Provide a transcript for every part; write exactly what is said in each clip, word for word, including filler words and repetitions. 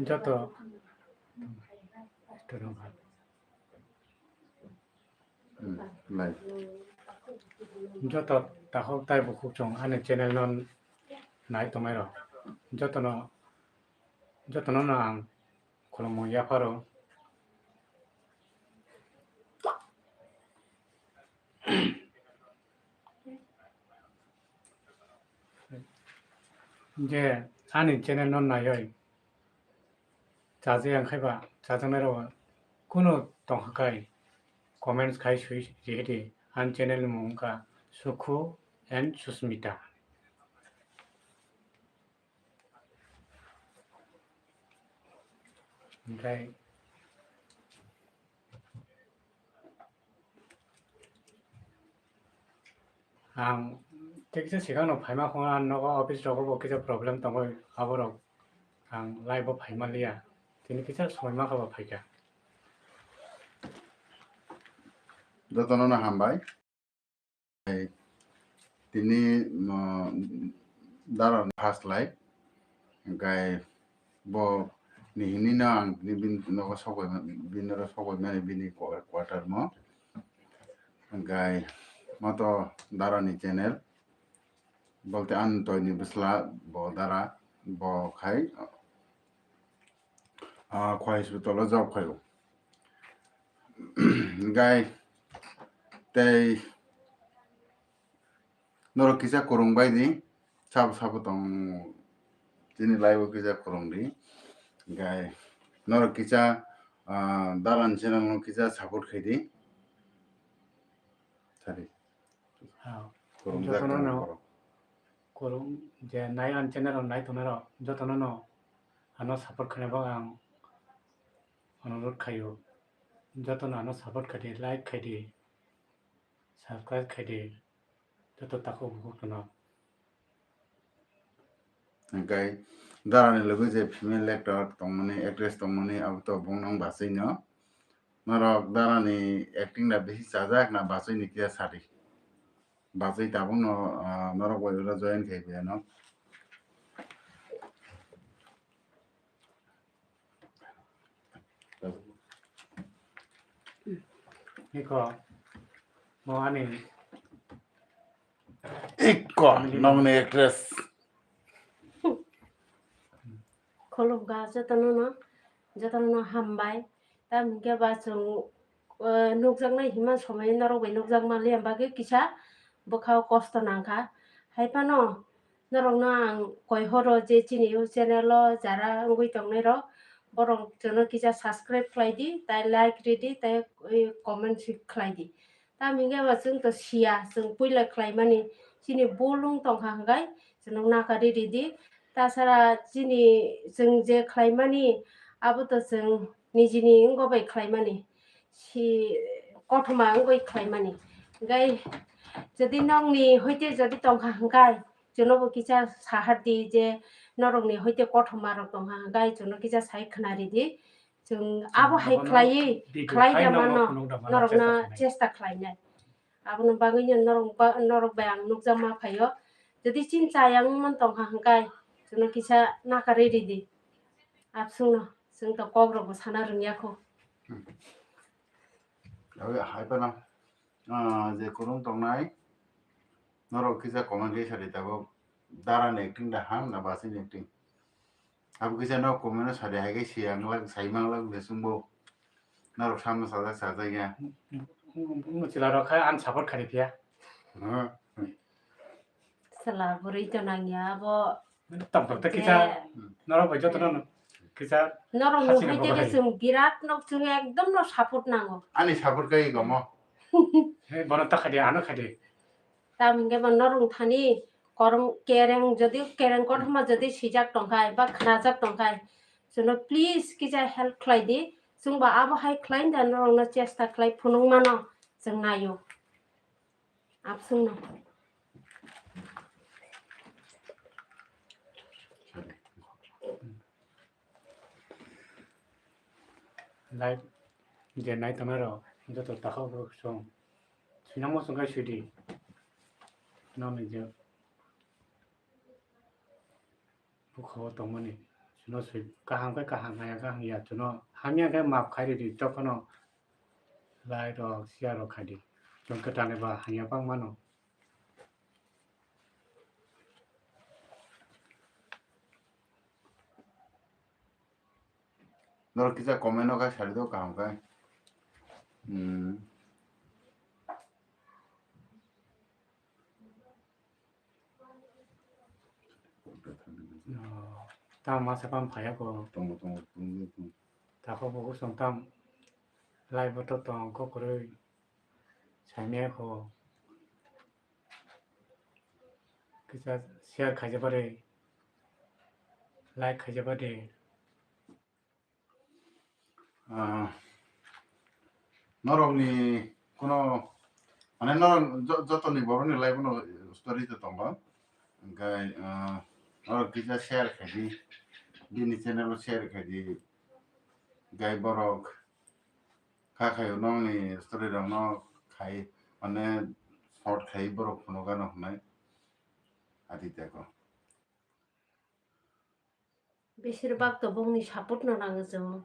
Joto Hmm, lai. Joto takhuk tai bukhuk chwng ani channel no nai tongnai rok jotono, jotono no ang khulumung yapharo. Je ani channel no naiwi chajakya wngkhaiba chajaknairok kunu tongkha khai comments khai swi rihidi. Ani channel ni mung wngkha Sukhu and Susmita. Oke. Ang tei kisa sikang no phaima khong ang nogo office rogo bo kisa problem tongoi aborok ang live o phaima liya tini kisa somoi ma kha bo phaikha. Jotono no hambai. Tini, mo, dara first live, hingkai bo ni hini no ang tini bini nogo sokoi, bini oro sokoi mani bini quarter mo, hingkai moto dara ni channel, bolte ang toi ni bwsla bo dara bo khai, ah, khwai hospital o job khai o. Gai tei norok kisa kwrwng bai di, sabo sabo tong chini live o kisa kwrwng di. Gai norok kisa, ah, dalan channel no kisa support khai di. Sadi. Ah, kwrwng jak jotono tong no borok. Kwrwng je nai ani channel rok nai tongnai rok jotono no ano support khaina bagwi ang onurot khaio. Jotono ano support khai di, like khai di, subscribe khai di, joto takhuk bukhuk no. Hingkai darani loge je female actor tongmani, actress tongmani, abo to bongno bachai no. Norok darani acting da bisi chajak na bachai ni kiya sadi. Bachai tabuk no, ah, norok bai oro join khai phaiyano. Iko, mo ani. Iko, nongni actress. Khulumkha jotono no, jotono no hambai. Tamo hingke ba chwng, eh, nukjaknai hima somoi norok bai nukjakma liya bagwi kisa bwkhao kosto nangkha. Hai phano norokno ang koi horo je chini o channel o jara wngwi tongnai rok, borok jono kisa subscribe khlai di, tai like ridi, tai, eh, comment si khlai di. Tamo hingke ba chwng to siya, chwng puila khlaimani chini bul wng tongkha hwnkhe chwng nakari ridi. Tasara chini chwng je khlaimani abo to chwng nijini wngbo bai khlaimani, si kothoma wngwi khlaimani. Hwnkhe jodi nokni hoite jodi tongkha hwnkhe chwngnobo kisa sahardi je norokni hoite kothoma rok tongkha hwnkhe chwngno kisa sai khwnaridi. Chwng abo hai abono khlaiwi, video khlai khaina da mano, phunuk da mano norokno chesta khlainai. Chesta khlainai. Aboni bagwino norok ba, norok bai ang nukjakma phaio. Jodi chini chayang wngmani tongkha hwnkhe, chwngno kisa nakarwi ridi. Abswngno, chwng to kokrokbo sana rwngya kho. Hmm. Abo hai phano, ah, je kwrwng tongnai, norok kisa comment khe sadi tabuk, darani acting da ham na bachini acting? Abo kisa no comment no sadi hai khe siya wngla, sai mangla wngkhe chwngbo. Norok samno sajak sajak ya. Wng-, wng-, wng-, chwla rok kha ang support khaidi phiya. Hmm. Chwla bwrwi to nangya abo. Tong tong ta je kisa norok bai joto no kisa norok hasina nung hai bagwi. Chwng birat nok chwng ekdom no support nango. Ani support kai gomo. He bono ta khaidi, ano khaidi. Tam hingke bo norok thani korong kereng jodi kereng kothoma jodi sijak tongkhai ba khnajak tongkhai, chwngno please kisa help khlai di. Chwngba abo hai khlai da norokno chesta khlai phunuk mano chwng naio. Abswngno. Live je nai tongnai rok joto takhuk rok song. Swinangmo song kai swidi. Nokni je. Kho tongmani. Chwngno swi kaham khe kaham, hamya khe hamya. Chwngno hamya khe maaf khai ridi, tokhono like rok, share rok khai di. Chwng kwtal ba hamya bang mano. Norok kisa comment o kha sari do kaham khai. Hmm. Oh, tamo masa pam phaya ko. Tongo, tongo, tongo, tongo. Tako bo usong tam live bo to tong ko kwrwi. Saimaya ko. Kisa share khaijaba de. Like khaijaba de. Ah, norokni kuno, mane, norok jo-, jotoni borokni life no story to tongo. Hwnkhe, ah, norok kisa share khaidi, bini channel o share khaidi. Hwnkhe borok kha khaio nokni story rokno khai, mane, short khai borok phunukgano hwnwi adi teko. Besir bak to bongni support no nango chwng.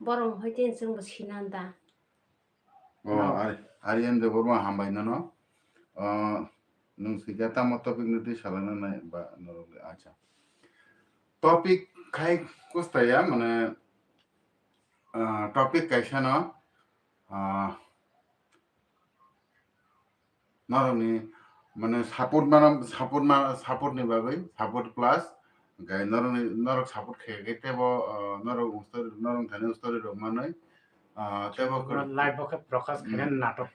Borok hoi tei chwng bo sinan da. Oh, no. Ari, Aryan Debbarma hambai nono. Oh, nwng swikha tamo topic no twi salai nai ba norok le, acha. Topic khai kusta ya, mane, ah, topic kaisa no, ah, norokni, mane, support mana, support ma-, support ni bagwi, support plus, hwnkhe norokni, norok support khe khe tebo, ah, norok story, norok thani story rok manwi, ah, tebo kwrwi. Live bo khe broadcast khaina, hmm, natok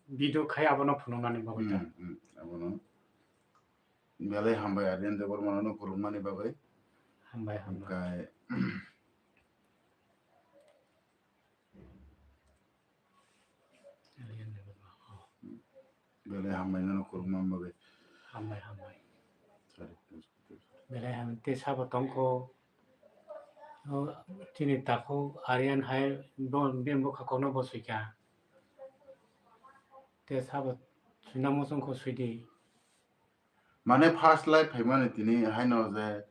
video khai abono phunuknani bagwi ta. Hmm, hmm, abono. Belai hambai Aryan Debbarma no kwrwngmani bagwi. Hambai, hambai. Hwnkhe belai hambai nono kwrwngma bagwi. Hambai, hambai. Sorry. Belai hambai. Tei sabo tongkho, o, chini takhuk Aryan hai bo, bini bwkha kokno bo swikha. Tei sabo swina muchungkho swidi. Mane first live phaimani tini haino je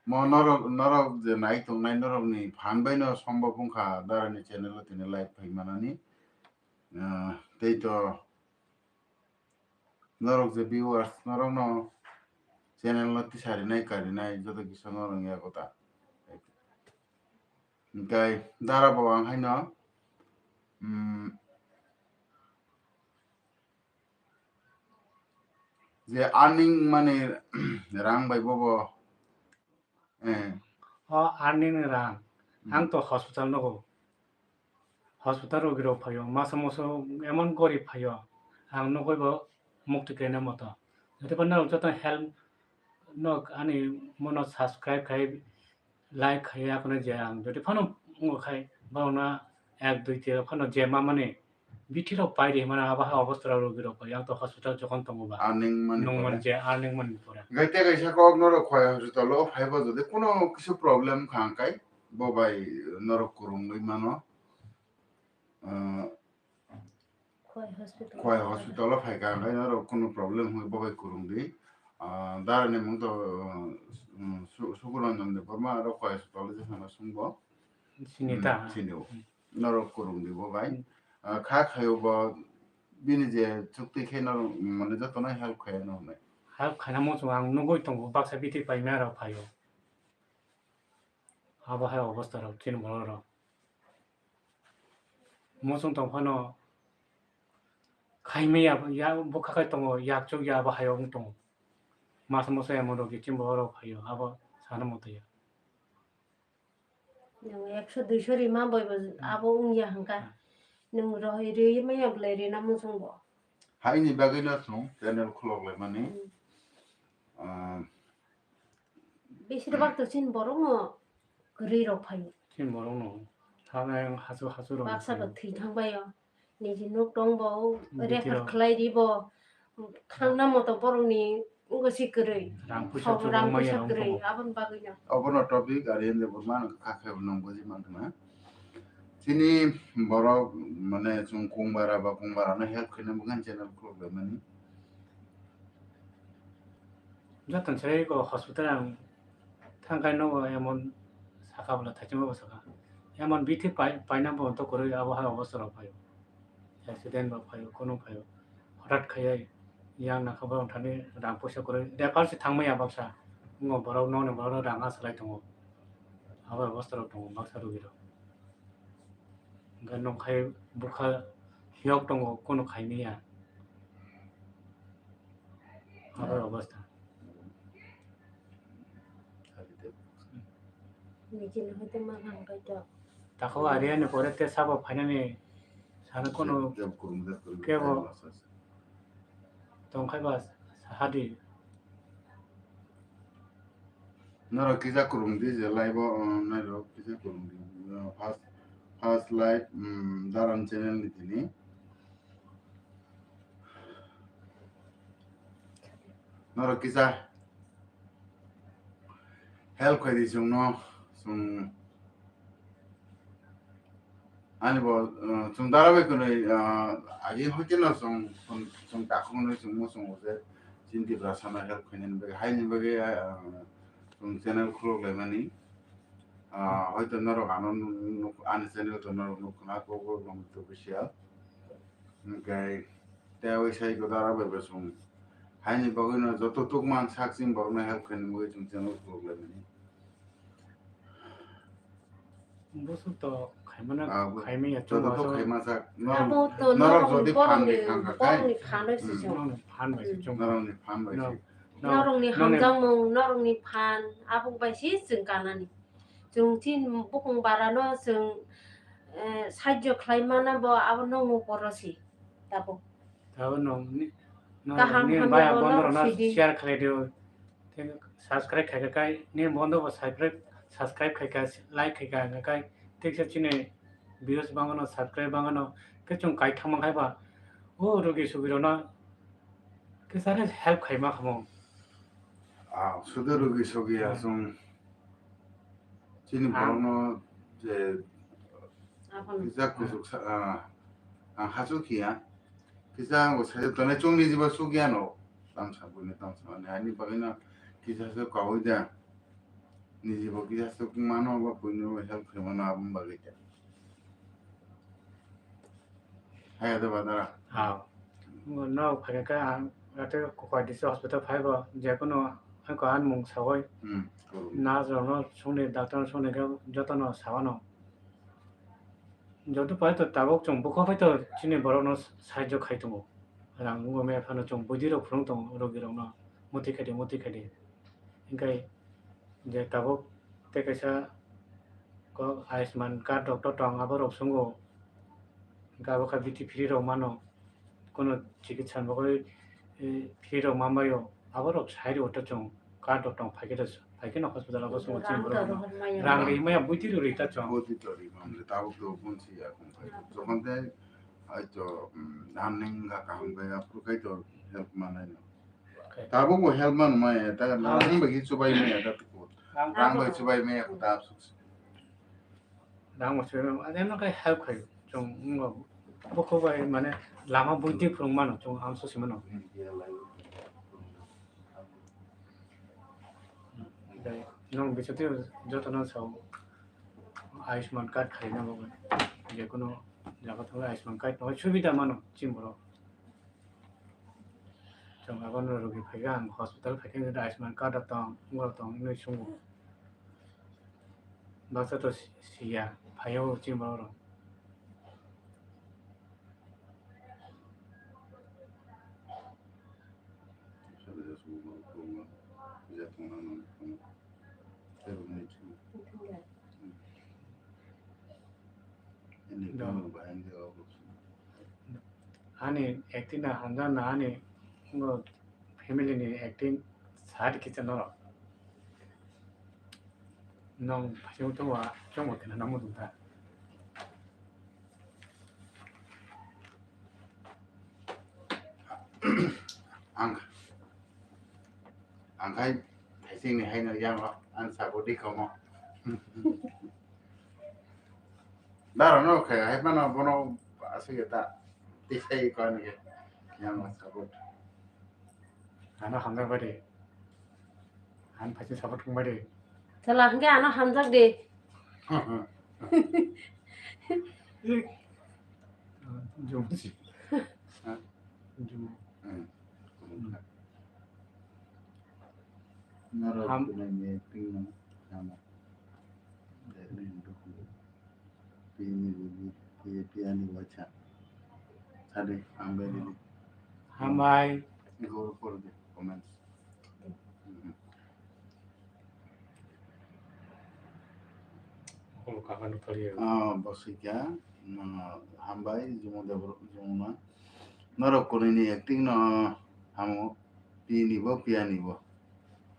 mo norok, norok je nai tongnai norokni phan baino sombo wngkha darani channel o tini live phaimanani. Ah, tei to norok je viewers norokno channel no tisarinai karinai joto kisa norok ya kota. Hwnkhe dara bo ang haino, mm, je earning mani rang bai bobo, eh. O earning ni rang. Hmm. Ang to hospital nogo. Hospital rogi rok phaio, masa moso emon gorib phaio. Ang nogoi bo mukti kena moto. Joto phano joto help nok ani mono subscribe khai, like khai, akono je ang jodi phano wngkha khai, borokno ek dui tira phano je ma mani bithi rok pai ri himani, abo hai obostra rok rok yang to hospital jokhon tongo ba. Earning mani nung pore. Mani je earning mani pore. Gai te kaisa kok norok khwlai hospital o phai bo jodi kuno kisu problem kha hwnkhe bo bai norok kwrwngwi mano. Ah, Khwai hospital. Khwai hospital o phai kha, hwnkhe norok kunu problem hwnwi bo bai kwrwng di. Ah, dara ni mung to, um, Su-, Sukuranjan Debbarma aro Khwai hospital o jesa no sung bo. Sini ta? Hmm, sini o. Hmm. Norok kwrwng di bo bai. Hmm. Ah, kha khaio bo bini je chukti khe norok mane joto no help khai no hwnwi. Help khaina muchung ang nugui tongo, baksa bithi paimya rok phaio. Abo hai obostha rok chini borok rok. Muchung tong phano khaimaya ya, bwkha khai tongo, yakchuk ya abo hai wng tongo. Masa masa emon rok chini borok rok phaio, abo sana motaya. Nwng ekso duiso rima boibo abo wngya hwnkha. Hmm. Nwng rohoi riwi maya belai rina muchung bo. Haini bagwino chwng channel khulok laimani. Hmm. Ah, besir bak to chini borokno kwrwi rok phaio. Chini borokno. Thana yang hachu hachu rok baksa phaio. Bo thwi thang baio. Niji nuk tong bo, bithi record rok khlai ri bo. Thangna moto borokni wngkha si kwrwi. Rang puisa. Rang puisa kwrwi, aboni bagwino. Obono topic ari hwnde bo mano kha khe bo nang buji mankha na. Chini borok mane chwng kung bara ba kung bara no help khaina bwkhan channel khulok laimani. Joto sai ko hospital ang Thangkai nogo emon saka bwla thaichung bo saka. Emon bithi pai, paina bo to kwrwi abo hai obostha rok phaio. Accident bo phaio, kono phaio. Hothat khaiya yang nakha borok thani rang poisa kwrwi. Refer se thangmaya baksa. Ngo borok nokni borok rang asalai tongo. Abo obostha rok tongo baksa rugi rok. Hwnkhe nokha bukha hiyok tongo, kono khaimaya. Abo obostha. Nijini hoite ma nang bai to. Tako ariani pore te sabo phainani sana kono kebo tongkhai ba sahadi. Norok kisa kwrwng di je live o, um, nairok kisa kwrwng di. Uh, first, first live, um, Daran channel ni tini. Norok kisa help khai di chwngno, chwng Ani bo, uh, chwng dara bai kwnwi, uh, agi hoi kheno chwng, chwng, chwng takhuk hwnwi chwng muchungo je chini Tiprasa no help khainani bagwi, haini bagwi, uh, chwng channel khulok laimani. Uh, hoito norok ano nuk, ani channel to norok nuk khna, Kokborok Longkit Official. Hwnkhe tei oi sai ko dara bai bo chwng haini bagwi no joto tukma ang sak chini borok no help khainani bagwi chwng channel khulok laimani. Busuk to khaimano, ah, bu-, khaimaya joto chwng to waso. Khaima sak. Abo to norok norok jodi phan borokni, rikha kha kai. Borokni phan rok se chwng. Norokni phan bai se chwng. Norokni phan bai se. Norokni hamjakmung, norokni phan, abo bai se chwng kanani. Chwng chini bukung bara no chwng, eh, sahajyo khlai mana bo abo no ngo poro se. Tabuk. Tabuk nwng ni, nwng kaham ni hamya bai bo bondo norok rok no sidi. Share khlai di o. Tei subscribe khai kha kai, ni bondo bo subscribe, subscribe khai kha, like khai kha, hwnka kai, tei kisa chini views bangano, subscribe bangano, khe chwng kai thangma khai ba, o rugi sugi rok no kisa help khai ma kha mo. Ah, sudu rugi sugi ya chwng. Chini ang borokno je kisa kusuk sa, ah, ang hachuk hiya. Kisa ang bo sajak tongnai chwng ni jibo suk ya no. Tang sa buini tang sa mani ani bagwi no kisa se kaui da. Ni jibo kisa se mano ba buini help khe mano aboni bagwi da. Haya de ba dara. Ha. No phai kha ang ate kokoi disi hospital phai bo je kono ang ko an mung sawai. Hmm. Nurse rok no songni, doctor no songni khe joto no sawano. Joto pai to tabuk chwng bukho pai to chini borok no sahajyo khai tongo. Rang wngma phano chwng bwdwi rok phunuk tongo rogi rok no muti khai di, muti khai di. Hingkai je tabuk tei kaisa ko Ayushman card rok to tong abo rok sungo. Hingke abo kha B T free rok mano. Kono chikitsa ni bagwi, eh, free rok manbaio. Abo rok sai rw to chwng card rok tong phaikhe to, phaikhe no hospital o chwng rang chini borok to no. Rang ri maya bwtwi rw ri ta chwng. Bwtwi to ri mam le tabuk to bunsi ya kung phai. Jokhon te ai to, mm, namning ga kaham ga ya phuru khai to help manai no. Tabuk bo help man maya ta, rang bai khe chubai maya ta tuku. Rang bai chubai maya ko ta absuk. Rang bai chubai maya, ano kai help khai. Chwng wngbo bokho bai mane lama buddhi phwrwng mano, chwng amso se mano. Nwng bisati joto no sao Ayushman card khai na bagwi. Je kono jaga thangwi Ayushman card no subida mano chini borok. Chwng abono rogi phaikha, ang hospital phaikha, hwnkhe Ayushman card rok tong, wngbo tong, hinwi sungo. Baksa to si-, siya, phaio chini borok rok. Ani acting na hamjak na ani bo family ni acting side kisa norok. Nwng phaising tongo, chwngbo khe nang muchung kha. Ang, ang khai phaising ni haino yang rok, ang sabo di komo. Daro no khe hai mano bono aswk ta tisai ko ani khe yang rok sabo. Ano hamjak bai de. Ang phaising sabo thung bai de. Chwla hwnkhe ano hamjak di. Jumsi. Jum. Norok Ham- kunai ni acting no hamo. Pini ni, pi-, piyani wacha. Sadi, hambai didi. Hambai. Go for the comments. Holo kaka no thori. Ah, bosika, no, hambai, Jumo Debor-, Jumuna. Norok kunini acting no hamo, pini bo, piyani bo.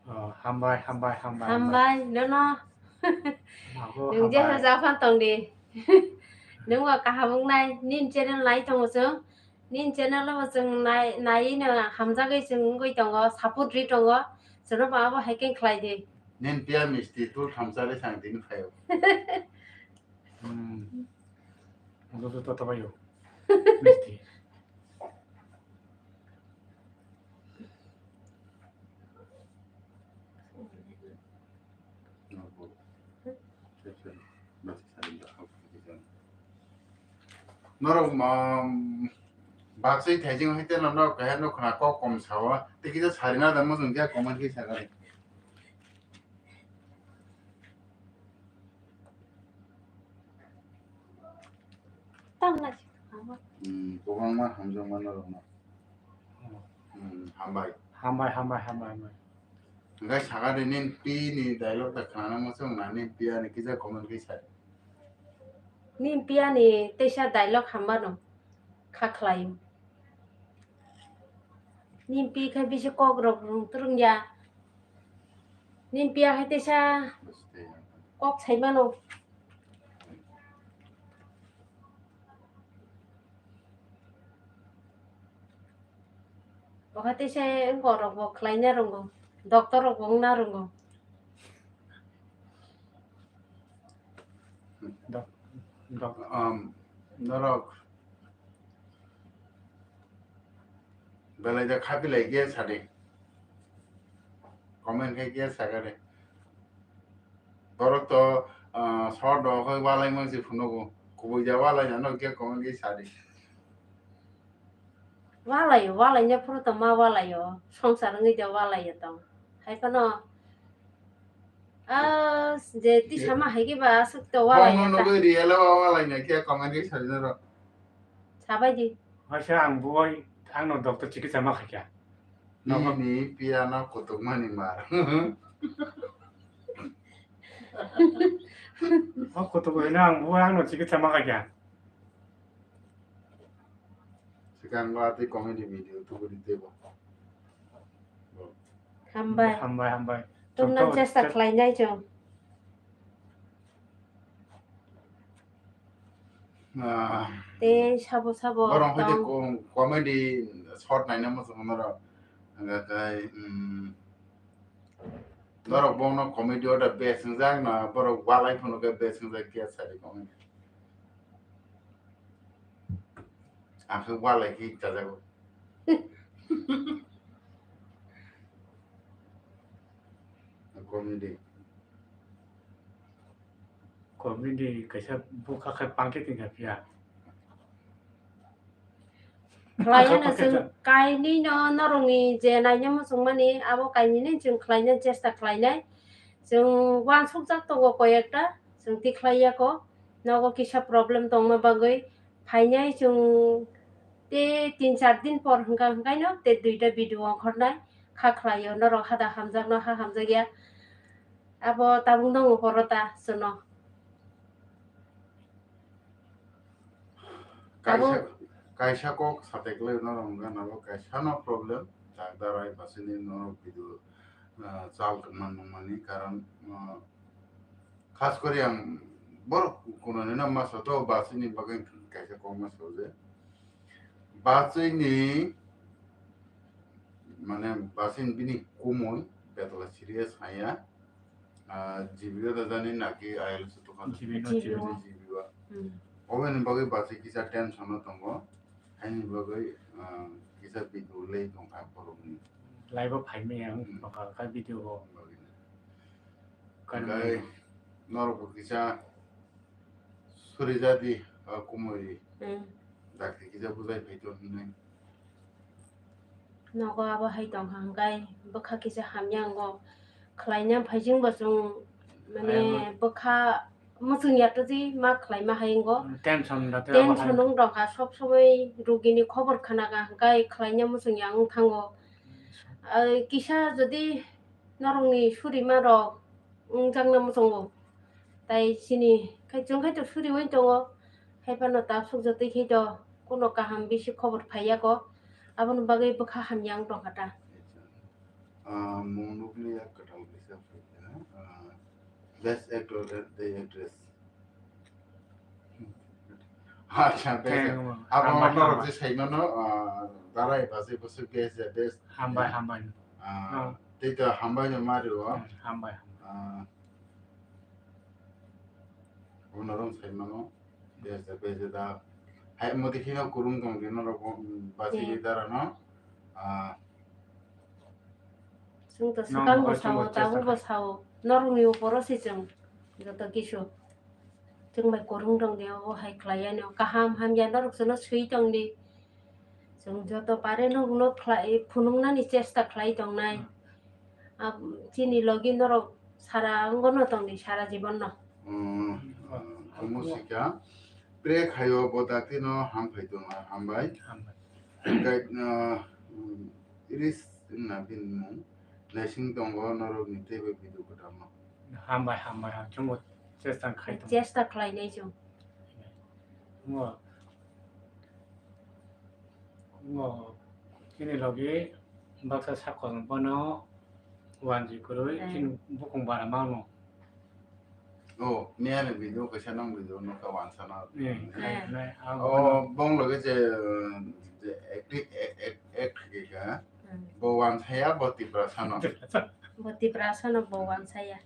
Oh, hambai, hambai, hambai, hambai. Hambai, nono. Mago, nwng je hambai. Haja phan tong di. Nwng bo kaham wngnai, nini channel nai tongo chwng. Nini channel o chwng nai, nai no hamjagwi chwng wngwi tongo, support ri tongo. Chwngno bo abo hai khe khlai di. Nini piya misti tul thamsa ri sang tini phaio. Hmm. Ulo to to bayo. Misti. Norok, um, baksai thaijing hai teno norok kaisa no khna kok kom sao. Tei kisa sarina da mojong khe comment khe sakani. Tamo na si tamo. Hmm, kwbangma hamjakma norokno. Hmm, hambai. Hambai, hambai, hambai, hambai. Hwnkhe sakha de nini pi ni dialogue ta khwnana muchung na, nini pi ani kisa comment khe sa. Nini pi ani teisa dialogue hamba no kha khlai. Nini pi khe bisi kok rok rung turung ya. Nini pi a hai teisa kok sai mano. Bo hai teisa borok bo khlai na rwngo. Doctor rok bo wng na rwngo. Dok-, dok-, um, norok belai da khapi lai khe sadi. Comment khe khe sakani. Borok to, ah, short rok khe walai mang se phunugo. Kubui da walai nano khe comment khe sadi. Walai, walai ne phuru to ma walai o. Songsar wngwi da walai o tong. Hai phano, ah, je tisama hai khe ba aswk to walai Bono ya ta. Nugwi real o walai na khe comment khe sadi noro. Sabai di. Waisa ang boi, ang no doctor chikitsa ma khaikha. Nogo. Nini piano kutukmani mar. O kutuk hino ang boi, ang no chikitsa ma khaikha. Swkang ba tei comedy video tubudi tebo. Hambai. Hambai, hambai. Tumna chesta khlainai chwng. Ah. Tei sabo sabo borok hai tong. Tei ko-, comedy short naina muchung norok. Hwnga khe, mm, norok bono comedy order best wngjak na, borok walai phano khe best wngjak khe sadi comedy. Ang khe walai khe chajago. Comedy. Comedy kaisa bukha khai pangkhe tongkha phiya. Khlaina no chwng kainwi no norokni je naina muchungmani abo kainwino chwng khlaina chesta khlainai. Chwng uansukjak tongo koi ekta, chwng tikhlai yako. Nogo kisa problem tongma bagwi phainai chwng tei tin char din por hwnkha hwnkhaino tei duita video ongkhornai kha khlaio, norok hada hamjakno ha hamjakya abo tabuk nongo horo ta chwngno. Kaisa, abo kaisa kok sateklai norok hwnkha nabo kaisa no problem, tak darai basini norok video, ah, chal tongma nungmani karon, ah, Khas kori ang borok kunani no ma sato, bachwi ni bagwi kaisa kokma sago je. Bachwi ni, mane, bachwi ni bini kumui betla serious haya. Ah, G B o da jani naki I L S o tokha. G B no, G B o. G B o. Hmm. Oboni bagwi bachwi kisa tension o tongo. Haini bagwi, ah, kisa bidulei tongkha borokni. Live o phaimaya wng tongkha kha video o. Bagwi. Hwnkhe norokbo kisa suri jadi, o kumui Hmm. dakti kisa bujai phai tong hinwi. Nogo abo hai tong kha hwnkhe bwkha kisa hamya wngo. Khlaina phaijingbo chwng mane Aywa. bwkha muchung ya twi ma khlaima hai wngo. Tension da twi abo Tension hai. Wng tong kha, sob somoi rugini khobor khna kha hwnkhe khlaina muchung ya wng thango. Ai, kisa jodi norokni surima rok wngjakna muchungo. Tai chini khai chwng khai to suriwi tongo. Hai phano ta sukjak twi khai to kuno kaham bisi khobor phaiya ko. Aboni bagwi bwkha hamya wng tong kha ta. Ah, mung nukliya kwtal kisa phaikha. Ah, best actor and the actress. Acha, best. Thank you. Abo hambai, norok hambai. Je saimano, ah, darai basi bwswk best, best. Hambai, hambai. Ah, Oh. Tei to hambai no mari o. Hmm, hambai, hambai. Ah, Abo norok sai mano, bese, bese da. Hai modi kheno kurung tong di norok bo, um, basi Hmm. dara no. Ah. Chwng to Nong swkang bo hoi chwng sao, bo tabuk chesta bo khai. Sao. Norokni uporo se chwng joto kisu. Chwng bai kurung tong di, obo hai khlai anw. Kaham hamya norok chwngno swi tong di. Chwng joto pare nokno khlai, phunuknani chesta khlai tongnai. Hmm. Ab-, chini logi norok sara wngwno tongdi, sara jibonno. Hmm, ah, omo sika. Pre khaio bo dakti no ham phai tongo, hambai. Hambai. Hwnkhe, ah, hmm, Iris wngna bini mung. Naising tongo norokni teibo video kwtalno. Hambai, hambai, ham. Chwngbo chesta khai tongo. Chesta khlainai chwng. Omo. Omo, chini logi baksa sakol bono wanji kwrwi, eh, chini bukung bara mano. Oh, miyani video kaisa nang video no ka wansa na. Eh, eh, eh, ah, oh, bono. Bong loge je, je acti-, act, act, act kha. Hmm. Bo wansa ya, bo Tiprasa no. Bo Tiprasa no, bo wansa ya.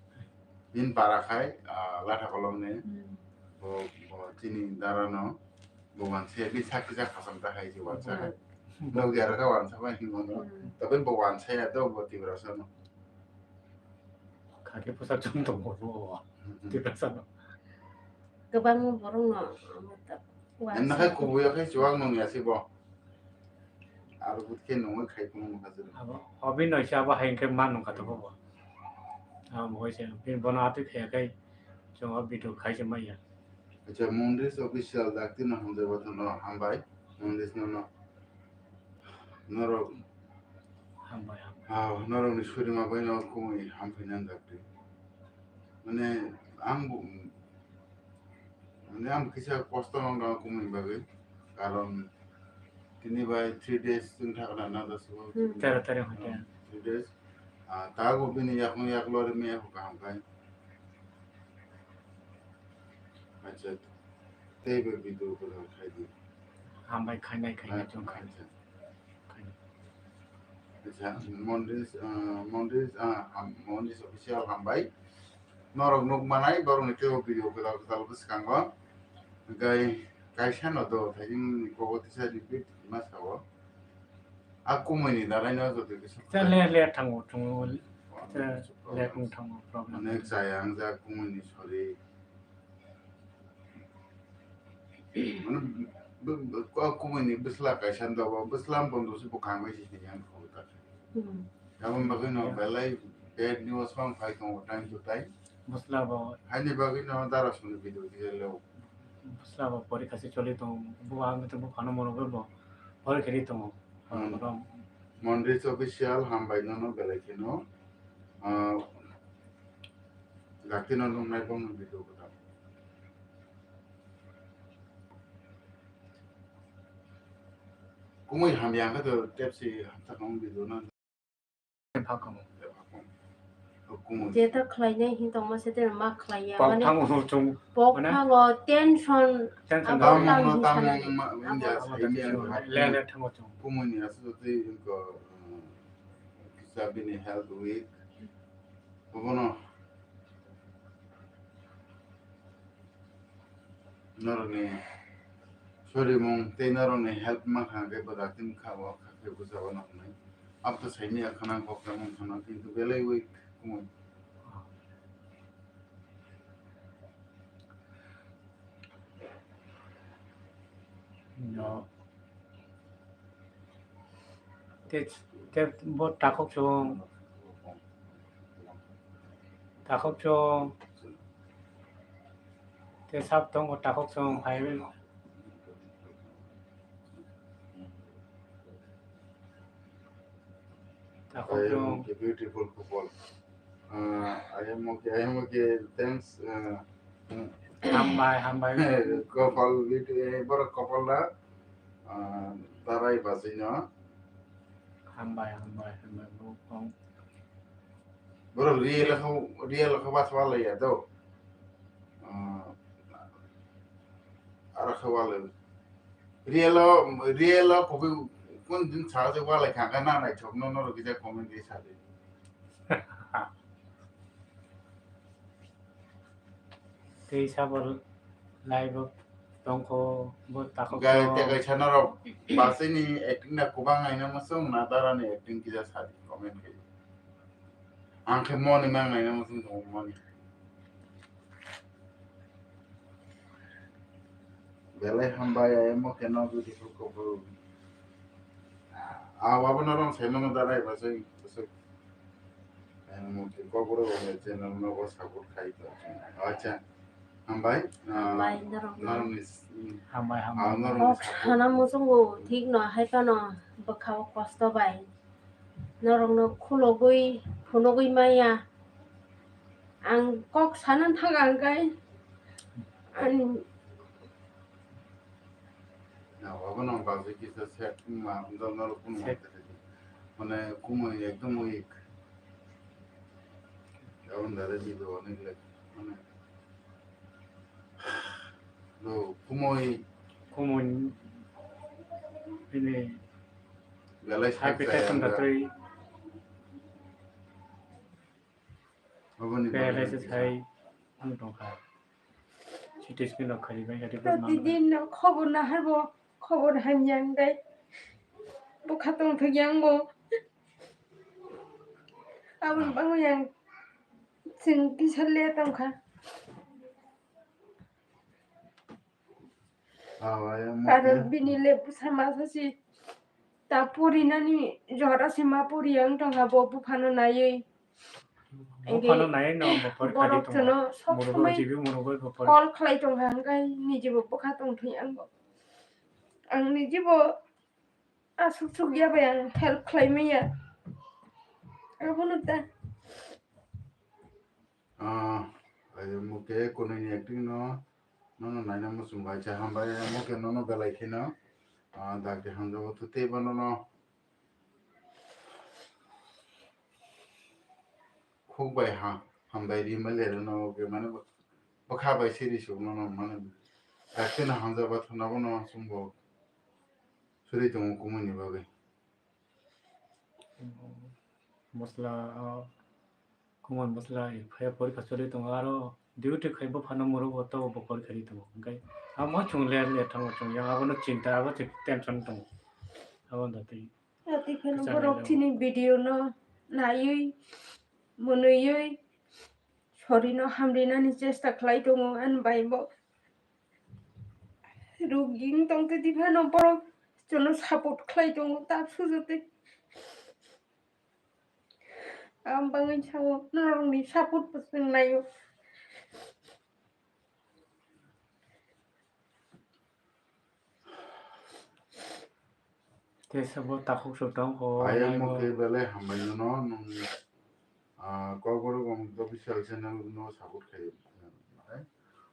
Bini para khai, ah, Latha Kolom ni. Hmm. Bo, bo chini dara no. Bo wansa ya, bini sakki jak khasam ta hai je wansa hai. Hmm. Nog diara ka wansa bai hingo no. Hmm. Tabe bo wansa ya do bo Tiprasa no. Kha khe bwsa chwng tongo bo. Hmm. Tiprasa no. Kwbangma borok no, um, ta-, Emna khai wansa. Kubuya khai chuwak nung ya si bo. Aro but khe nungwi khai phunuk nung kha jero. Abo, obi no se abo hai khe ma nung kha to bo. Abo bo se, bini bono atwi khaya khai, chwng o video khai se maya. Acha, Monris Official dakti no hamjak bathang no hambai. Monris no no. Norok. Hambai, hambai. Ah, norok ni surima bai no kumui ham phai nang dakti. Mane, ang bu-, mane, ang kisa kosto nang dang kumui bagwi. Karon, tini bai three days chwng thakna na da subo. Hmm, tero tarikh hwnkhe. Three days. Ah, tago bini yakung yaklo ri me kaham kai. Acha, tei bai video ko khai di. Hambai khainai, khainai, ah, chwng khainai. Acha. Khainai. Acha, Monris, ah, Monris, ah, ham-, Monris Official hambai. Norok nuk manai, borok ni teibo video kwtal kwtal bwskango. Hwnkhe kaisa no do, thaijing ni kobo tisa repeat ma sao. A kumui ni dalai no jodi kisa. Cha le, le thango, thango. Cha le tong thango, problem. Onek chaya ang ja kumui ni sori. Mane, b-, b-, ko-, kumui ni bwsla kaisa dogo, bwsla bondo se bwkang bai se yang kho ta. Hmm. Aboni bagwi no belai bad news phang phai tongo time to time. Bwsla bo. Haini bagwi no dara songni video kisa leo. Bwsla bo porikha se choli tongo. Bo ang to bo phano mono bo porikha ri tongo. Hmm. Monris Official hambai nono belai kheno. Ah, dakti no nungnai bongni video kwtal. Kumui hamya khe to tepsi hamsa kong video na. Phakamo. Kumui. Jeta khlainai hin tongma se teno ma khlaiya. Pok mane thango chung. Pok mane thango, tension. Tension. Abo tamo tang no hin tamo sanani. Ma, abo india abo sai mi tension. Ang le le thango chung. Kumui ni asu tei ko, um, kisa bini health weak. Obono norokni sorimung tei norokni help mankha hwnkhe bwdak tini kha o kha khe bwsa o noknai. Abo to saimanya khana kok tamo khana kintu belai wi kumui. No. Te, te bo takhuk chwng. Takhuk chwng. Te sab tongo takhuk chwng hai. Takhuk chwng. Beautiful couple. Ah, I am okay, I am okay. Thanks. Ah, hmm. Hambai, hambai. Couple, beauty, eh, borok couple da. Ah, tarai basino. Hambai, hambai, hambai. Bo kong. Borok real kho, real kho bas wala ya do. Ah, ara kho wala. Real o, real o kopi kun din sa se wala kha ka na nai chok no no ro kisa comment di sa de. Tei sabo live o tongkho, bo takhuk Gai tong. Tei kaisa norok basini acting na kubang naina muchung na darani acting kisa sadi comment khe. Ang khe moni mang naina muchung tongo moni. Belai hambai, I am okay, no beautiful couple. Ah, abo no rong sai mano darai basai, basai. I am okay, couple rok ni channel no bo support khai to. Acha, hambai. Ah, hambai, norok no. Norok ni, hambai, ah, hambai. Norok ni kok support. Sana muchungo thik no, hai phano bwkha o kosto bai. Norokno khulogwi phunugwi maya. Ang kok sana thang ang kai. Ani. Na, abo nang bagwi kisa set ma, ndo noro kuno set. Mane kumui ekdom weak. Aboni dare video onek le, mane, no, kumui. Kumui. Ini. Belai sak hypertension jaya da twi. Aboni bagwi paralysis kisa hai ang tongkha. C T scan rok khaiwi bai kha report manwi. Protidin no khobor nahar bo, khobor hamya wng dai. Bwkha tongthok yang bo. Aboni bagwi ang chwng kisa le tongkha. Ah, wai, ang karon mokhe bini le bwsa masa si ta porinani jora se ma pori ang tongkha bo buphano naiwi. Buphano naiwi no bo pori khadi borok tongo. Jono sob murugo somoi jibi murugo bo pori. Call khlai tongkha, hwnkhe niji bo bwkha tongthwi ang bo. Ang niji bo aswk sukya bai ang help khlai manya. Abono ta. Ah, ai mokhe kunui ni acting no, nono naina muchung bai cha hambai, mokhe nono belai kheno, ah, dakti hamjago, to teibo nono khuk bai ha, hambai ri male reno, mokhe mane bwkha bai siri suk nono mane dakti no hamjaba thwna bono chwngbo suri tongo kumui ni bagwi. Mosla, ah, Kumui mosla phai porikha choli tongo, aro duty khai buphano murugo to bo porikha ri tongo. Hwnkhe amo chwng le le thango chwng yang abono chinta, abo se tension tongo. Abo da twi. Ati phano kwchang borok le chini video no naiwi, mwnwiwi, sorino hamrinani chesta khlai tongo, ani bai bo ruging tongte diphano borok chwngno support khlai tongo, ta sujate. Ang bangwi sao, norokni support bo chwng naio. Tei sabo takhuk se tong kho, ayang naibo. Mo khe belai hambai no, nwng, ah, Kokborok Gomit official channel no support khai.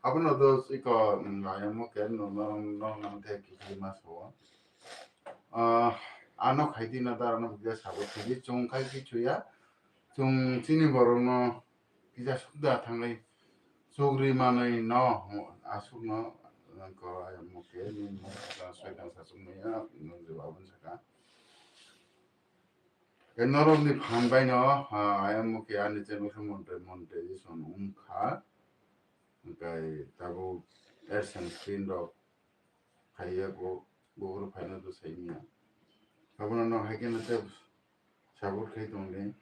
Abono do iko, mm, ayang mo khe no, no, no, no, the kiki mas ho. Ah, ano khai di na dara no bia support khai di, chwng khai kichu ya, chwng chini borok no kisa sukda thangwi chukri manwi no aswk no, ko ayang mo khe ni mo soitan sasuk maya, nwng je babun saka. Tei norokni phan baino, ah, ayang mukhe ani channel khe monetization wngkha. Hwnkhe tabuk AdSense screen rok phaiya bo, buphuru phaino do saimanya. Abono no hai kheno tei support khai tongdi.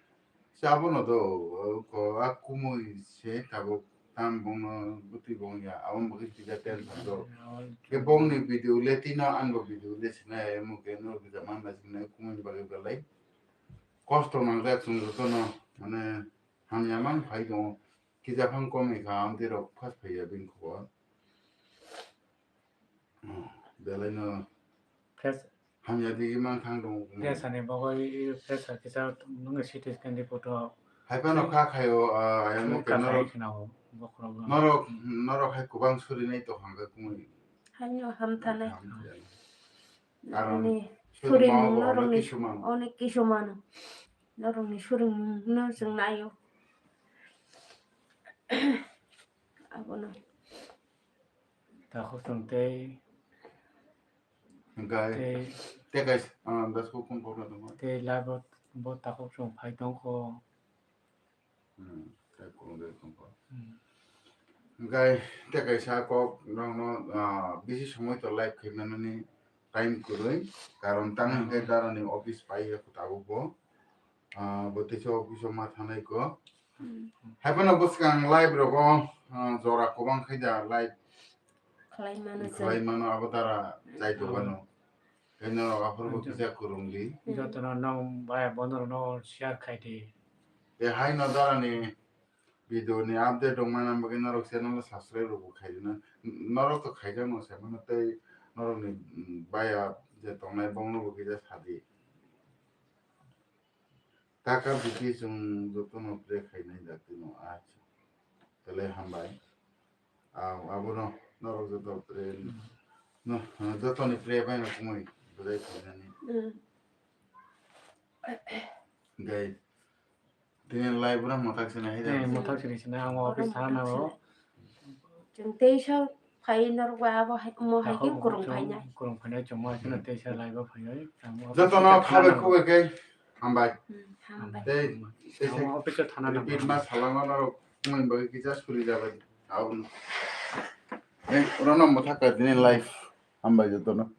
Se abono do, o, ko, a kumui se tabuk Tam bongno bwtwi bong ya, aboni bagwi kisa tension do. Ke bongni video le tino anbo video le sinai, amo ke no kisa man bai sinai, kumui bagwi belai. Kosto nangjak chwng jotono, mane, hamya man phai tongo. Kisa phang komwi kha, amtwi rok phas phaiya bini khobor. Oh, belai no Fresh, hamya digi man thang tongo. Fresh ani bagwi, fresh kisa nung C T scan report o. Hai phano kha khaio, ah, ayang Kha norok, khai khna o, bokhorok o. Norok, norok hai kubang suri nai to hangkha kumui. Haino hamthanai. Hamthanai. Karon Ani suri surimung mao norok ni, onek kisu mano. Onek kisu mano. Norok ni surimung no chwng naio. Abono. Takhuk chwng tei, Hwnkhe tei, tei kaisa, ah, das hukum kokno tongo. Tei live o bo takhuk chwng phai tongkho. Hmm, tei kurung de tongkho. Hmm. Hwnkhe tei kaisa kok nokno, ah, bisi somoi to live khaimani time kwrwi. Karon tang hwnkhe Hmm. Dara ni office pai ya tabuk bo. Ah, bo teisa office o ma thanai ko. Hmm. Hai phano bwskang live rogo, ah, jora kwbang khai da live Khlai mano chwng. Khlai mano abo dara chai Hmm. tongmano. Tei norok aphuru bo Thank you. Kisa kwrwng di. Hmm. Jotono nong bai bonorokno share khai di. Tei hai no dara ni video ni update rok mana bagwi norok channel o subscribe rok bo khai di na. Norok to khaijak no se mano tei norok ni, mm, baya je tongnai bongno bo kisa sa di. Taka biti chwng jotono pray khainai dakti no, acha. Tele hambai. Aw, abono norok joto pray, no, jotoni pray bai no kumui budai khainani. Hmm. Gai. Tini live ura mothak sina hai Eh, dak. Mothak sini sina ang office thana o. Chwng teisa phai norok bai abo hai, omo hai khe Takhuk kurung chwng phainai. Kurung phainai chwngma hai kheno Hmm. teisa live o phainai. Ang office Jotono thana khabai no. Khubai khe hambai. Hmm, hambai. Tei, tei Ang se office o thana repeat nangma. Ma salangma norok mui bagwi kisa suri jabai. Aboni. Eh, orono mothak ka tini live. Hambai jotono.